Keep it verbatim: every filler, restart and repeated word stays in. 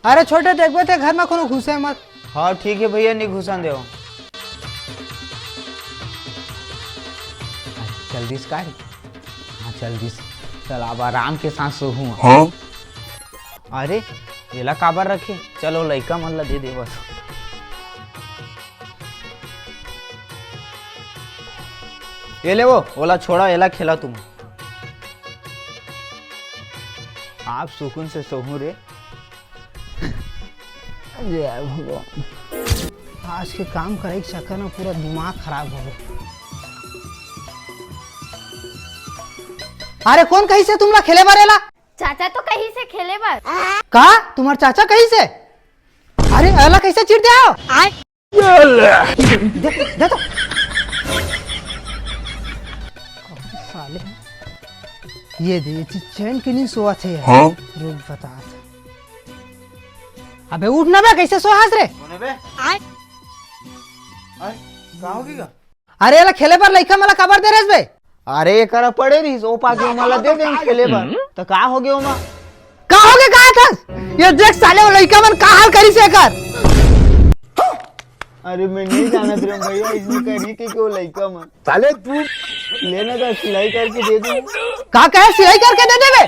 अरे छोटे, देखबे ते घर में कोनो घुसे मत। हाँ ठीक है भैया, नहीं घुसन देव। चल दिस का रे? हाँ चल दिस। चल अब आराम के साथ सोहूँ। हाँ? अरे एला काबर रखे? चलो लइका मन ला दे दे बस। ये ले वो, ओला छोड़ा, एला खेला तुम। आप सुकून से सोहू रे। जय भगवान। आज के काम करे के चक्कर में पूरा दिमाग खराब हो गया। अरे कोन कहिसे तुमला खेले बर एला? चाचा तो कहिसे खेले बर। का? तुम्हार चाचा कहिसे? अरे एला कैसे चिढ़ दे आओ? दे, दे तो। साले। ये दे, ये चैन के नहीं सोवत हे यार। हाँ? रुक बता। अबे उठ ना बे, कैसे सोहास रे? कोने बे? आय। आय, का होगे गा? अरे एला खेले बर लइका मन ला काबर दे रेस बे? अरे एकरा पड़े रहिस, ओ पाके ओमा ला दे देन खेले बर। त का होगे ओमा? का होगे का थस? ये देख साले वो लइका मन का हाल करिस एकर। अरे मैं नहीं जानत रहे भैया, इसने करी थी क्यों लइका मन। साले तू लेना था सिलाई करके दे दूँ। का कहे सिलाई करके दे देबे?